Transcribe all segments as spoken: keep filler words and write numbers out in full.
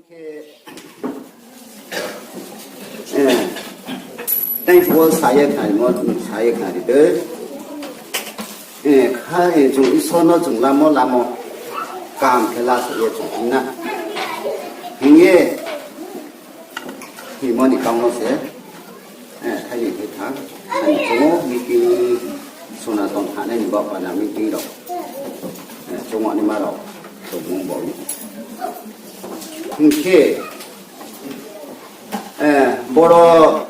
Khe, eh, thanks wo sa ye khnarimo, sa ye khnari de. Eh, kha, eh, chung Isor no chung lamo lamo kaham khe la sa ye chung hing na. Hing ye, hingmo ni kau no se, eh, thai ni thai thang, thai ni chung o meeting, Sonaton thanai ni baoh panda meeting rao, eh, chung o ni ma rao, chung o bo. Hing khe, eh, boro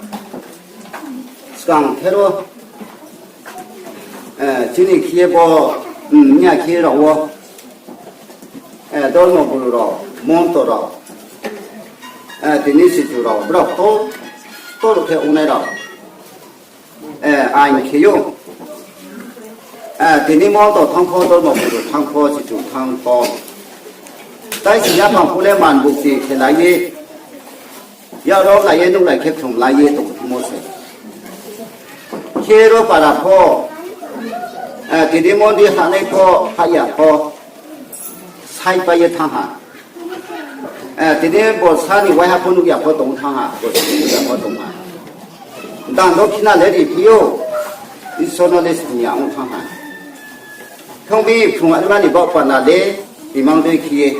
skang khe ro, eh, chini khe ye bo, mm, ya khe rao wo, eh, dormo guru rao, monto rao, eh, tini sichu rao, brao to, to khe ongnai rao, eh, ain khe ou. Eh, tini monto thanng pho, dormo guru thanng pho, sichu thanng pho. Tai si yaphang phu le man bukti khe lai ye, ya ro lai ye, nuh lai khe khlum lai ye tong thimo se. Khe ro para pho, eh, tini mondir hanai pho, haya pho, saipai ye thanng ha. Eh, tini borsa ni waiha pho nuh ya pho tong thanng ha, borsa ni nuh ya pho tong ha. Dan dokhina le ri phi ou, Isor no le sini ya ong thanng ha. Thong bi phrung anima ni baoh panda le, imang dei khe ye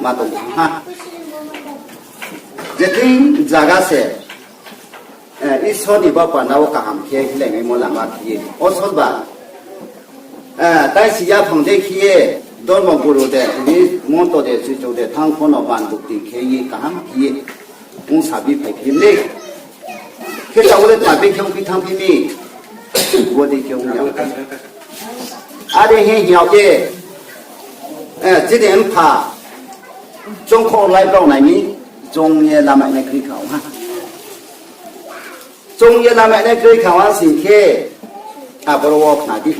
ma tong thanng ha. Je thing zaga se, eh, Isor ni baoh panda wo kaham khe hilaimaimo lama khe ye. O solba, eh, tai si yaphang dei khe ye, dormo guru de, tini monto de, sichu de, thanng pho no man bukti khe ye, kaham khe ye, ong sa bi phai phi le. Khe taoh le tma bi khe ong phi thanng phi mi, bo dei khe ong ya. Are hing hing yag ye, eh, chini mpha, chongkho lai brao nai mi, choung ye lamai nai kroi kha ha. Choung ye lamai nai kroi kha ha sing khe, aboro wo khna di.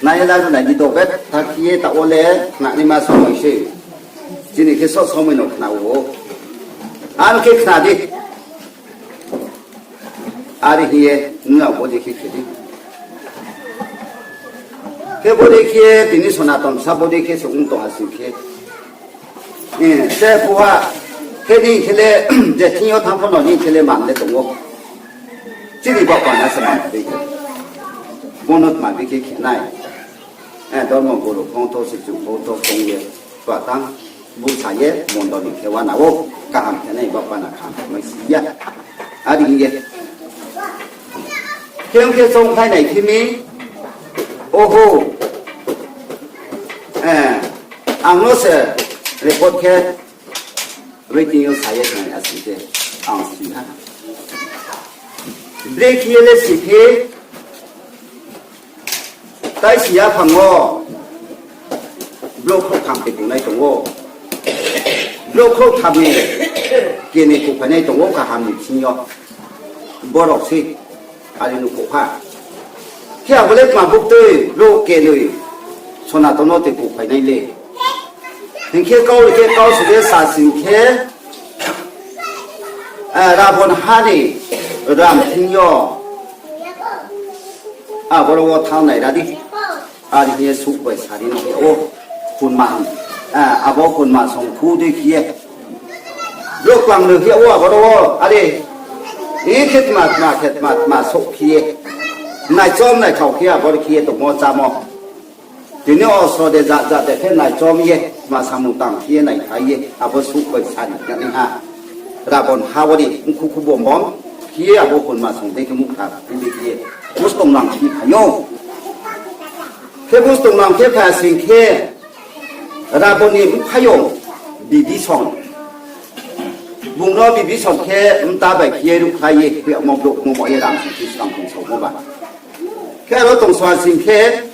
Nai ye la nai di do be, ta khe ye taoh wo le khna naima somoi se. Chini khe sob somoi no khna ou. Ang khe khna di. Are hing ye, nung bodei khe khe di. Khe bodei khe, tini Sonaton sa bodei khe se ong tong ha sing khe. Eh, se phuha, khe ni khe le, je thing yo thanng pho no ni khe le man le tong ou. Chini baoh panda se man dei. Bo no tma bi khe khe nai. Eh, dormo guru phongtho, sichu phongtho, phong ye, tuatang, busa ye, mondoli khe uana ou, kaham khe nai baoh panda kaham khe mai si ya. Are hing ye. Khe ong khe choungkhlai nai phi mi, oho, eh, ang no se report khe, waiting yo sa ye thanng ya sing khe, ang si ha. Brekhe ye le si phi, tai si yaphang wo, brouh khrouhtham khe tongnai tong ou. Brouh khrouhtham ni keni kuphainai tong ou kaham ni bsing yo. Borok se, are nuhkhouh ha. Khe abo le tma buktui, brouh kenoi, Sonaton no tei kuphainai le. Hing khe kau le khe kau se de sa sing khe, eh, Rabon ha ni ram thing yo, aboro wo thanng nai ra di. Are hing ye suh bai sari no ya ou, kunma, eh, abo kunma song khu dei khe ye. Brouh klang no ya ou aboro wo, are, i khe tma tma khe tma tma souh khe ye. Naichom naithao khe aboro khe ye tongmo chámo. Tini osro de jat jat de khe naichom ye, tma samung tang khe ye naithai ye, abo suh bai sari khnanaiha. Rabon ha wo ni mkhu khu bom bom khe ye abo kunma song dei khe muhkha dei khe ye. Bustong nang khe phai ou. Khe bustong nang khe phai sing khe, Rabon ni mphaiyong Bibison. Bung no Bibison khe mta bai khe ye ruhkhlai ye, khe amo brouh mo mo ye ram sing khe skang tongsaomo ba. Khe aro tongsa sing khe,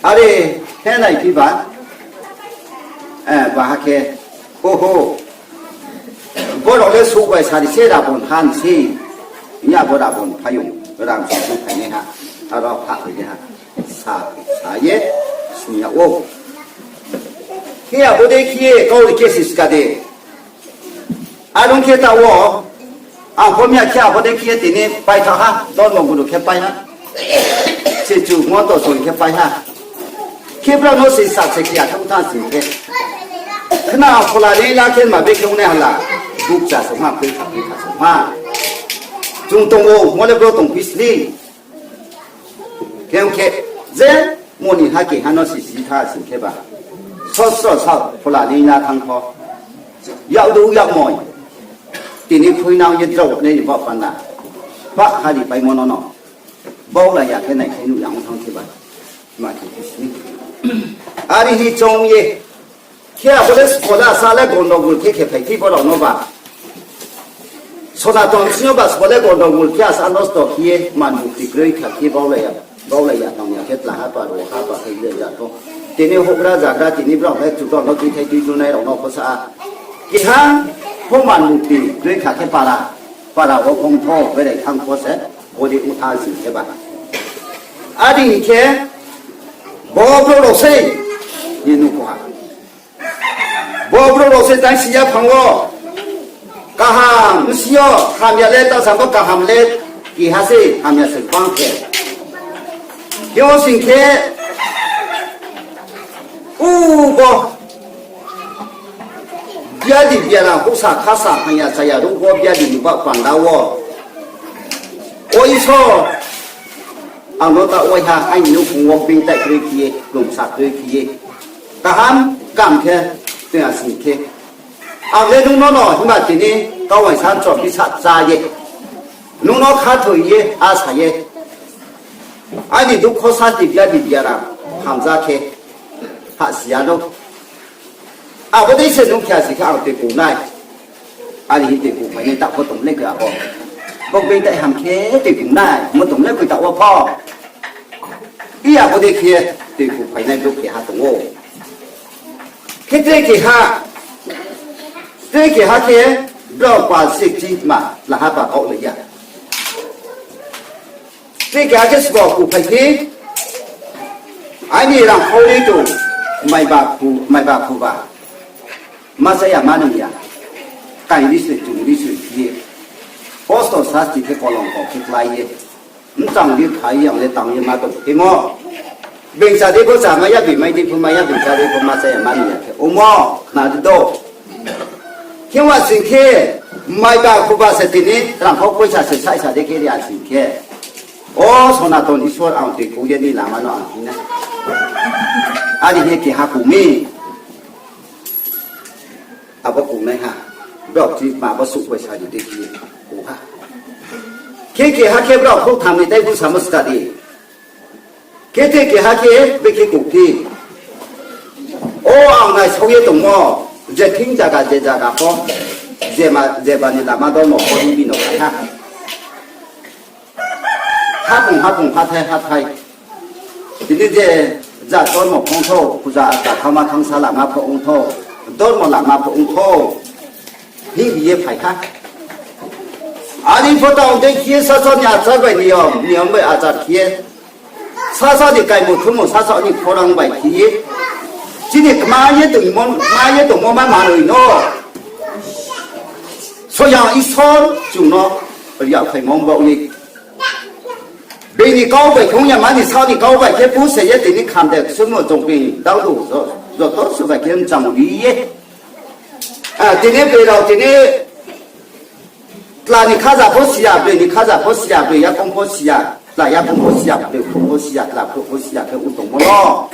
are, khe nai phi ba, eh, baha khe, oho, borok le suh bai sari se Rabon ha ni se, ya bo Rabon phaiyong, ram sing khe phainaiha, aro pha phainaiha, sa, sa ye, sing ya ou. Khe abo dei khe ye, kau ri khe siska de. Are ong khe taoh wo, ang pho miya khe abo dei khe ye tini paitha ha, dormo guru khe pai ha. Sichu monto soi khe pai ha. Khe brao no se sa se khe ya thang thang sing khe. Khna phola ni la khe ma be khe ongnai hala. Bukcha songha, phoikha, phoikha songha. Chung tong ou, mo le bro tong phi sli. Khe ong khe, je moni ha keha no sisi tha sing khe ba. Sosro sa phola ni la thanng pho. Yak du yak moi. Tini phoinang ye drao nai ni ba panda. Ba hari paimo no no. Baulai ya khe nai khe nuh yang thanng khe ba. Ma khe khe sini. Ari hi chong ye. Khe abo le sbo le asa le gondogul khe khe phai phi borao no ba. Sonaton sing yo ba sbo le gondogul khe asa nosto khe ye manbu ti kroi kha khe baulai ya. Baulai ya tong ya khe tla ha pa ro ha pa khe le ja to. Tini houhgra jagra tini brao le chuto no tuithai tui tunai rao no pho sa a. Keha pho manbu ti kroi kha khe para. Para wo phong tho berai thanng pho se. Bodi utha sing khe ba. Adi hing khe bo brouh rao sei ye nuh pho ha. Bo brouh rao se tang si ya phang wo. Kaham si yo, hamya le ta sa bo kaham le keha se, hamya se bang khe. Khe wo sing khe, u bo biadi biara houhsa khasa hangya chaya ruh wo biadi ni ba panda wo. O Isor, ang no ta waiha aini nouhkhong wo being tai kroi khe ye, lungsa kroi khe ye. Kaham kam khe tong ya sing khe. Ang le nung no no himba tini kau waisa chobbi sa chá ye. Nung no khathoi ye, asa ye. Aini dukho sasti biadi biara hamja khe. Hahsi ya no. Abo dei se nung khe asi khe ang tui kung nai. Ari hi tui kung phai nai ta pho tong le koi abo. Bo being tai ham khe tui kung nai. Mo tong le koi ta wo pho. I abo dei khe tui kung phai nai brouh keha tong ou. Khe tre keha, tre keha khe brao pal sikchi ma laha ba kaoh lai ya. Tre keha khe sbo kuphai phi, aini rangkhau ri tong, maiba khu, maiba khuba. Ma chaya ma nung ya. Kaing ri soi, chung ri soi phi ye. Kosto sasti khe kolongkho khe klái ye. Mchang di phai yang le tang ye ma tong khemo. Bengsa di pho cha mai ya, bimai di pho mai ya, bengsa di pho ma chaya ma nung ya khe. Omo, khna di do. Khe wa sing khe, maiba khuba se tini, rangkhau poisa se saisa de khe ri a sing khe. O Sonaton Isor ang tui kung ye ni lama no ang hing nai. Ari he keha kung mi. Abo kung nai ha. Brao chi ma bo suh poisa di de khe kung ha. Khe keha khe brao khou tham ni tai bu samo ska di. Khe tre keha khe bekhe kung phi. O ang naisao ye tongmo, je thing zaga, je zaga pho, jeba, jeba ni lama dormo pho hing bino phai ha. Hapung hapung, hathai hathai. Tini je jat dormo phongthou, puja achar thangma thangsa lama pho ongthou, dormo lama pho ongthou, hing bi ye phai ha. Ani pho tao dei khe ye sasao ni achar bai niyom, niyom bai achar khe ye. Sasao ni kaimung thumung, sasao ni khorang bai khe ye. Chini kma ye tongmo, kma ye tongmo ma manoi no. Soyang Isor chung no ri yagphaimo baoh ye. Bini kau bai khe ong ya mani, sasao ni kau bai khe puse ye tini kham de sumo chongping daudu, jo-, joto su bai khe mchang ri ye. Ah, tini broi rao tini tla ni khaja pho si ya, broi ni khaja pho si ya, broi yakoung pho si ya, tla yakoung pho si ya, broi khrouh pho si ya, tla khrouh pho si ya khe ong tongmo no.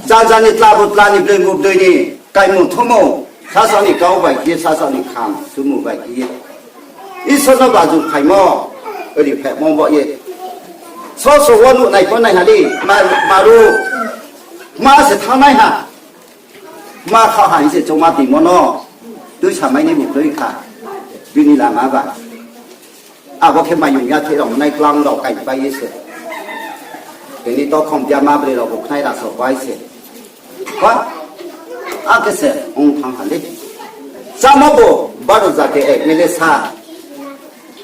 Janja ni tla bu tla ni broi bu broi ni kaimung thumung, sasao ni kau bai khe ye, sasao ni kham sumu bai khe ye. Isor no baju phaimo, ri phaimo baoh ye. Soso wo nuh nai pho nai ha di, ma-, maru, ma se thanng nai ha. Ma kha ha hing se choungma tongmo no, tuisamai ni bu kroi kha, bini lama ba. Abo khe mayung ya the rao nai klang rao kaipai ye se. Tini tokhom bia ma broi rao bu khnai raso bai se. Ba, akhe se ong thanng ha le. Chámo bo baro jate ek mele sa.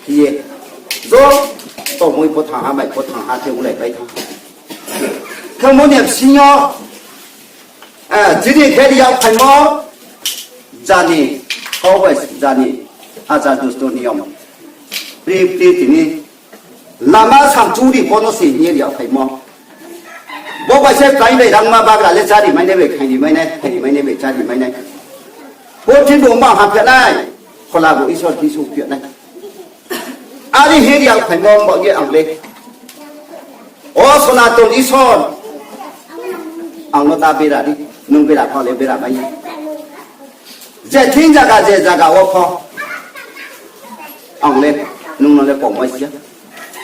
Khe ye. Jo, tongmoi pho thanng ha, mai pho thanng ha, khe ulaipai thanng ha. Khe mo ni bsing yo, eh, chini khe ri yagphaimo, jani, kau bai jani, achar dustur niyom. Pri, pri tini, lama samchung ri bo no se hing ye ri yagphaimo. Bo bai se kái bai rangma bagra le chári mai nai bai, khairi mai nai, khairi mai nai bai, chári mai nai. Purthimbi bo ma ha phi nai, phola bo Isor Jisu phi nai. Are hing ye ang phaimo bo ye ang le, O Sonaton Isor, ang no ta bera di, nung bera kha le bera mai ya. Je thing zaga, je zaga wo pho, ang le, nung no le pongmai si ya.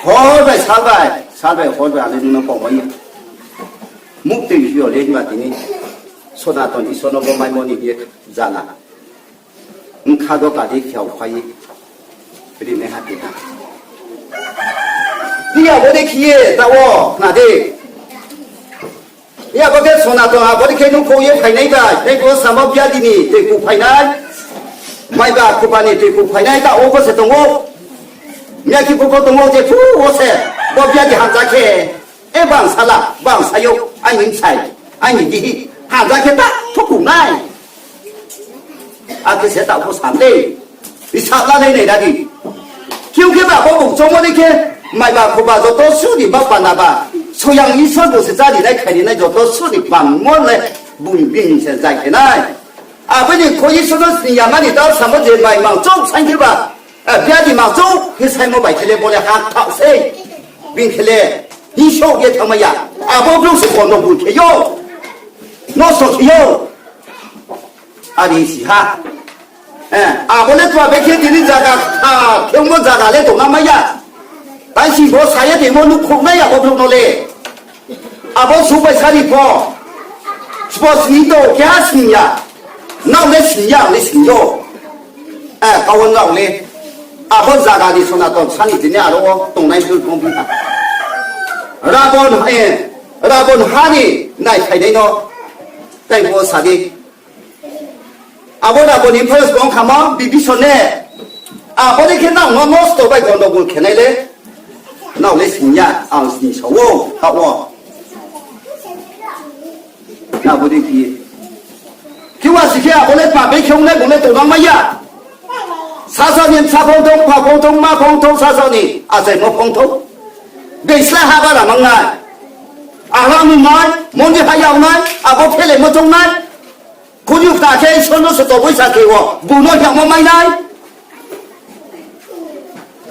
Hor bai sal bai, sal bai hor bai ang le nung no pongmai ya. Muktui hing yo le himba tini Sonaton Isor no bo maimo ni hing ye jala. Bkha doka di phiao phai ye rinaiha ti ha. Iya bo de khe ye taoh wo khna di. Iya bo khe Sonaton abo de khe nuhkhouh ye phainai bai, tei bo samo biadi ni toiku phainai, maiba khuba ni toiku phainai taoh wo bo se tong ou. Miyakhe pho pho tong ou, jephuh wo se bo biadi hamja khe, e bangsa la, bangsa yo, aini bsai, aini bihih, hamja khe ta thuku nai. Akhe se taoh pho sam le, isap la nai nai ra di. Khe khe ba bo bung choungmo ni khe, maiba khuba joto suh ni ba panda ba, Soyang Isor bo se chári nai khairi nai joto suh ni bangmo le, bung bini se zai khe nai. Abo ni kho Isor no sning ya mani ta samo je mai mang chouh saing khe ba, biadi mang chouh khe saingmo bai khe le bo le ha thaoh sei. Bini khe le hingsouh ye thanngmai ya. Abo brouh se kono bui khe yo, nosto khe yo. Are si ha. Abo le tma bekhe tini zaga kthar khe ongmo zaga le tongna mai ya. Tai si bo sa ye tongmo nuhkhouh nai abo brouh no le. Abo suh bai sari pho. Sbo sning tong keha sning ya. Nrao le sning ya, ang le sning yo. Kau nrao le. Abo zaga ni Sonaton sa ni tini aro wo tongnai brouh tong phi ha. Rabon, Rabon ha ni naiphainai no. Tai bo sa di. Abo Rabon ni phaiyong sbo ong khamo, bibisor ne. Abo ni khe nrao no nosto bai gondogol khe nai le. Nrao le sning ya, ang sning sa ou, taoh wo. Nabo de khe ye. Khe wa si khe abo le tma bekhe ong nai bung le tongnang mai ya. Sasao ni bsa phongthou, mpha phongthou, mma phongthou, sasao ni achaimo phongthou. Beisla ha bara mang nai. Ahla nung nai, mondir ha yag nai, abo phelaimo choung nai. Khunju kta khe Isor no se toboi sa khe wo, bung no hingmo mai nai.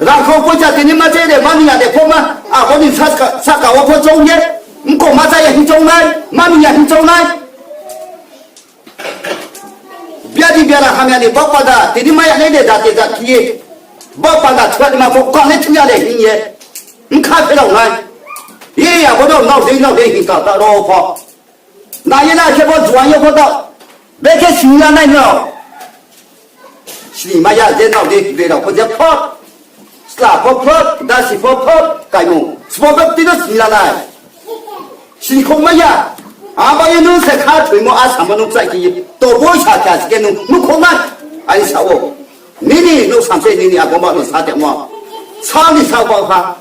Rangkhou poicha tini ma che de, ma ni ya de pho ma, abo ni sahka, sahka wo pho choung ye, mkho ma cha ya hing choung nai, ma ni ya hing choung nai. Biadi biara hamya ni baoh panda, tini ma ya nai de jati jat khe ye. Baoh panda thuanaima pho kang le thu ya de hing ye. Bkha pherao nai. Ye abo no nrao dei nrao dei hing ka ta ro pho. Nai ye na khe bo juaing yo pho taoh. Bekhe sini la nai no. Sini mai ya je nrao dei bera pho je pho. Sla pho pho, dasi pho pho, kaimung. Sbo bapti no sini la nai. Sini khong mai ya. Abo ye nung se kha thoimo asamo nung kchai khe ye. Toboi sa khe asi khe nung, nung khong nai. Aini sa ou. Nini nung samse nini abo ma no sa temo. Sa ni sa ba ha.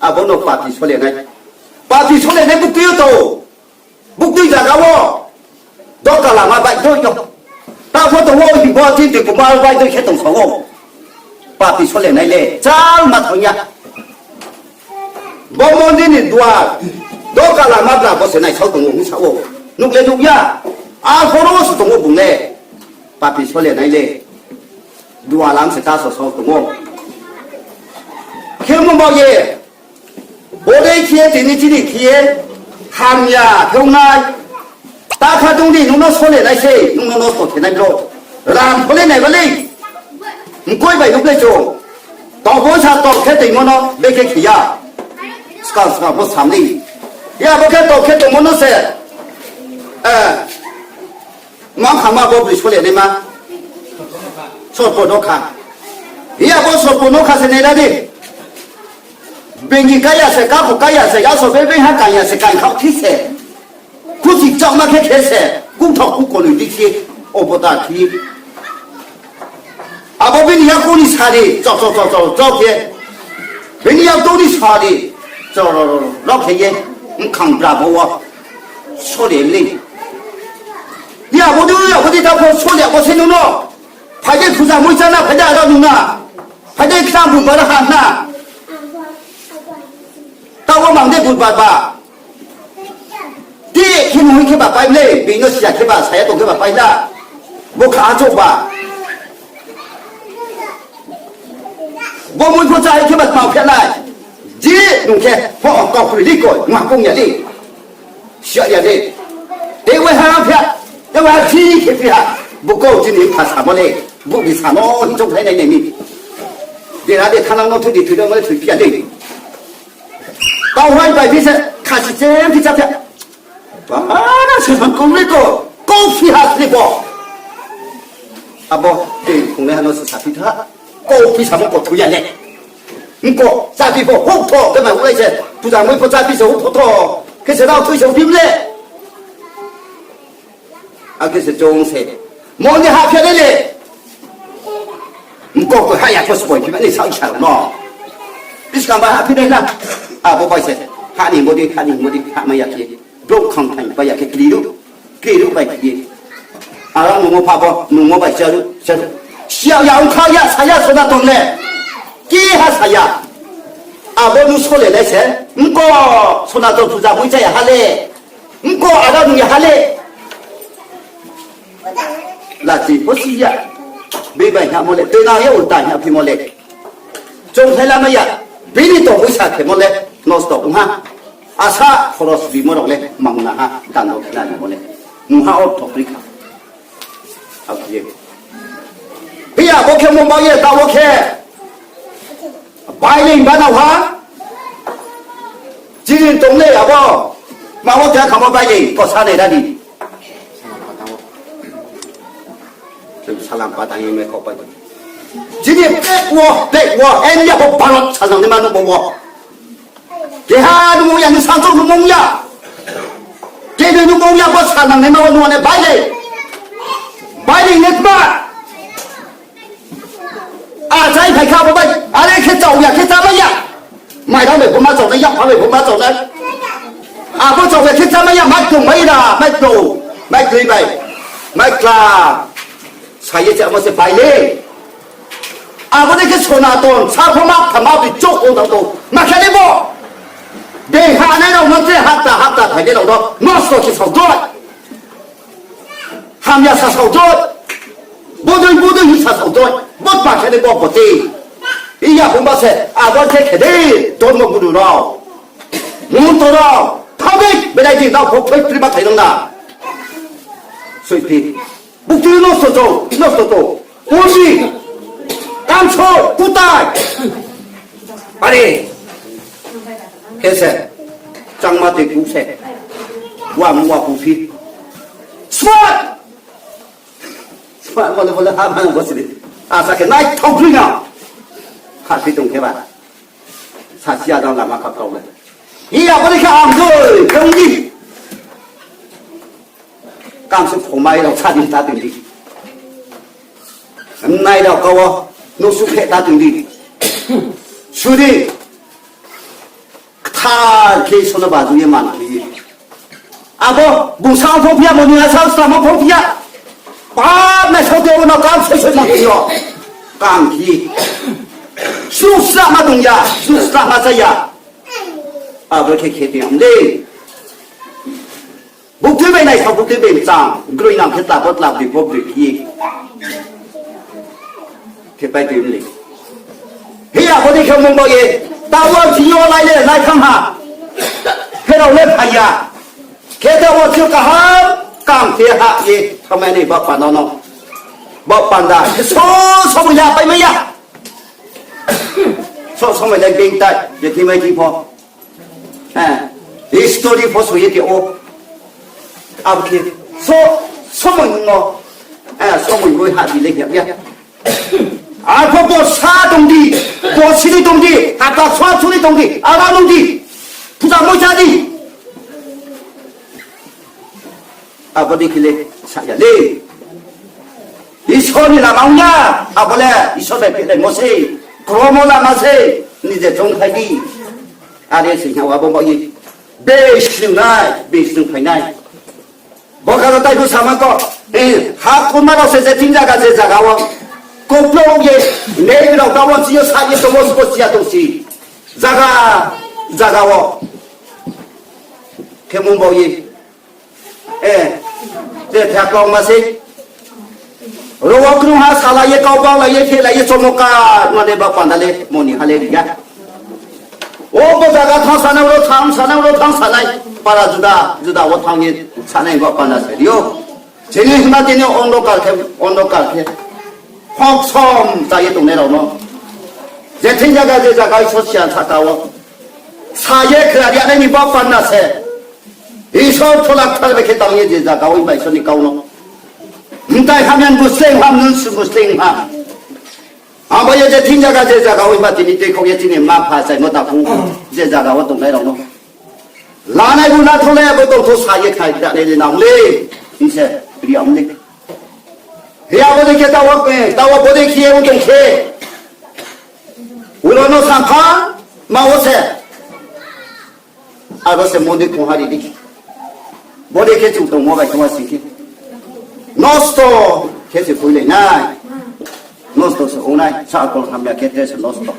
Abo no papi sole nai. Papi sole nai buktui yo to. Buktui zaga wo. Doka lama bai doi yo. Ta pho tong ou, himbo chini tui koma bai doi khe tong sa ou. Papi sole nai le, chal ma thang ya. Bo mondir ni duar, doka lama bla bo se naisao tong ou hing sa ou. Nuh le nuh ya. Arphuh ro se tong ou bung le. Papi sole nai le. Duar lam se ta so so tong ou. Khemo bao ye. Bodei khe ye tini chini khe ye hamya khe ong nai. Ta kha tong di, nung no sole nai sei, nung no nosto khe nai bro. Ram pho le nai ba lei. Mkoi bai nuh le chung. Tong bo sa tong khe toimo no bekhe khe ya. Skang skang pho sam ni. Ya bo khe tong khe tongmo no se. Mang khama bo broi sole naima. Sorpo no kha. Ya bo sorpo no kha se nai ra di. Bengi kaya se, kapho kaya se, yaso be bengha kaya se, kai khao thi se. Khusi chakma khe khe se, kungthao kuko ni di se, obotar thi. Abo bini yakou ni sari, chok chok chok chok chok khe. Bini yakou ni sari, chok chok chok chok khe ye, bkhang bra bo wo. Sole le. Ni abo di, abo di ta pho sole abo se nung no. Phai de phuja mui chana, phai de aro nung na. Phai de khnang bu bara ha na. Ta wo mang de bu ba ba. Ti khe nung khe ba pai le, bini no siya khe ba, saya tong khe ba pai la. Bo kha achouh ba. Bo mui pho chá khe ba tma phi nai. Je nung khe, pho kau kri li ko, ma kong ya li. Siya ya de. Te waiha phi ha, te waiha thi khe phi ha. Bo kau chini pha samo le, bo ni sa no hing chong khlai nai nai mi. Dera de thanang no thui di, thui no thui phi ya de. Kau hai bai phi se, khasi chen phi chá phi ha. Bara se man kong le ko, kau phi ha kri bo. Abo, te kong le ha no se sa phi tha. Kau phi samo ko thui ya le. Nko, chá phi pho, houh tho, khe mai ulai se. Puja mui pho chá phi se, houh tho tho. Khe se rao thui se, bim le. Akhe se choung se. Mo ni ha phi le le. Nko ko ha ya pho spoi phi ma ni sa isa no. Iskang ba ha phi dai na. Abo bai se. Ha ni mo di, ha ni mo di, ha mai ya phi. Brouh khang thai bai ya khe kri ru. Kri ru bai kri. Ara nung mo pha bo, nung mo bai sa ru, sa ru. Siya ya ong kha ya, saya Sonaton le. Ki ha saya. Abo nu sole le se. Nko Sonaton puja mui chaya ha le. Nko ara nung ya ha le. Lachi pho si ya. Bini bai ha mo le. Tui nang ya ulta ha phi mo le. Chung khlai lamai ya. Bini tongmung sa khe mo le. Nosto ong ha. Asa khoros bimo rao le mangna ha. Dando khe na mo le. Nung ha ortho pri kha. Akhe ye. Phi ya bo khe mo ba ye ta wo khe. Bailing ba nao ha. Chini tong le abo. Ma wo khe khamo bailing ko sa nai ra di. Chung salam patang ye me kho pai. Chini pek wo, pek wo, en ya bo Bharot salnang ni ma no bo wo. Keha no mung ya, ni sanso no mung ya. Keni no mung ya, bo salnang ni ma wo no ne bailing. Bailing ne tma. Achai phai kha bo bai, are khe chao ya, khe chá mai ya. Mairang bai pho ma chao nai, yakpha bai pho ma chao nai. Abo chao ya khe chá mai ya, mai tong mai ra, mai tong, mai tui bai, mai kla. Sa ye chamo se bailing. Abo dei khe Sonaton, sa pho ma kha ma bi chouh ong tang tong. Ma khe le bo. Dei ha nai rao no tre hapta hapta phai nai rao no nosto khe sao doi. Hamya sasao doi. Bodoi bodoi hing sasao doi. Bo tma khe de bo bo te. Iya hongba se, abo khe khe de, dormo guru rao. Monto rao. Thaoh dei, belai di, nao pho phoi pri ma thai nang na. Soiphi. Bukti nosto to, nosto to. Urmi. Kamso, kutai. Are. Khe se. Changma tei ku se. Wa mung wa ku phi. Smart. Smart bole bole ha ma bo sini. Asa khe nai thok phi na. Kha phi tong khe ba. Sa sia dang lama kha tong le. Iya bole kha ang doi, kong di. Kamso khomai rao sa di ta tong di. Nai rao ka wo, no su khe ta tong di. Suri. Kthar khe Isor no baju ye man khe ye. Abo bung sa pho phi ya, moni asa sa mo pho phi ya. Pap nai sao de no kam soi soi ma phi yo. Kam khe. Su sa ma tong ya, su sa ma sa ya. Abo khe khe tong de. Bukti bai nai sao, bukti bai mchang, groi nang khe tla bo tla bri pho bri phi. Khe pai tui mle. Hi ya, bo ni khe mung bo ye, ta wo chi yo lai le, lai thang ha. Khe rao le phai ya. Khe ta wo chi yo kaham, kam khe ha ye, thamai ni ba pa no no. Ba panda, khe so, so ya, pai mai ya. So, so mai le beng tai, ye thi mai thi pho. Eh, history pho so ye ti o. Abo khe, so, somoi no, eh, somoi boi ha di le ya. Arphuh bo sa tong di, bo sini tong di, hata sa suni tong di, aba nung di, puja moi cha di. Abo di khe le sa ya le. Isor ni lama ong ya, abo le Isor bai phehlaimo se, kromo lama se, nije chong khai di. Are se hing abo bo ye. Bes nung nai, bes nung phai nai. Bo karo tai bo sama ko, eh, ha kuma rao se je tin jaga je jaga wo. Koplo ye, nei rao ka wo si yo sa ye tong wo sbo siya tong si. Jaga, jaga wo. Khe mung bo ye. Eh, je thakong ma se. Ro wo krungha salai ye, kau baolai ye, phelai ye, chomoka, mane ba panda le, moni ha le ri ya. O bo zaga thanng sanai, ro thanng sanai, ro thanng sanai. Para juda, juda wo thanng ye sanai ba panda se ri ou. Chini hima tini ondokar khe, ondokar khe. Hoksom cha ye tongnai rao no. Je thing zaga, je zaga Isor siyan sahka wo sa ye khna ri ya nai ni ba panda se. Isor phola kthar bai khe tang ye je zaga wo ba Isor ni kau no. Mtai hamya ni busleing ham, nunsu busleing ham. Abo ye je thing zaga, je zaga wo ba tini tuikhouh ye chini ma pha chaimo takhu, je zaga wo tongnai rao no. Lanai bu na thongnai abo tongtho sa ye khai khnanai le nang le, hing se, ri ya ong le. Hi abo dei khe taoh wo, eh, taoh wo bodei khe ye ong tong khe. Uro no sampha, ma wo se. Abo se mondir khongha ri di. Bodei khe chung tongmo bai khongha sing khe. Nosto khe se khuilai nai. Nosto se ong nai, sa akol hamya khe tre se nosto.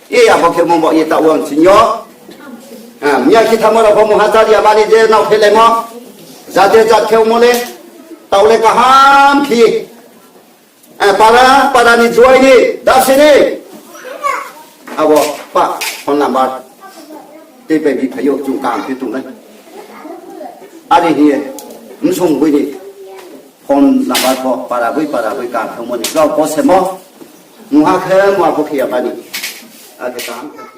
E abo khe mo bo ye taoh wo ang sing yo. Ah, miya khe thamo rao pho mungha chari ya mani je nao phelaimo. Jate jat khe ongmo le. Taoh le kaham khe. Eh, para, para ni juai ni, dasi ni. Abo pa, phone number. Tei pai bi phai yo, chung kaham khe tongnai. Are hing ye, msong boi ni phone number pho, para boi, para boi kaham khe ongmo ni. Rao pho semo, mungha khe, mungha pho khe ya mani. Akhe kaham khe.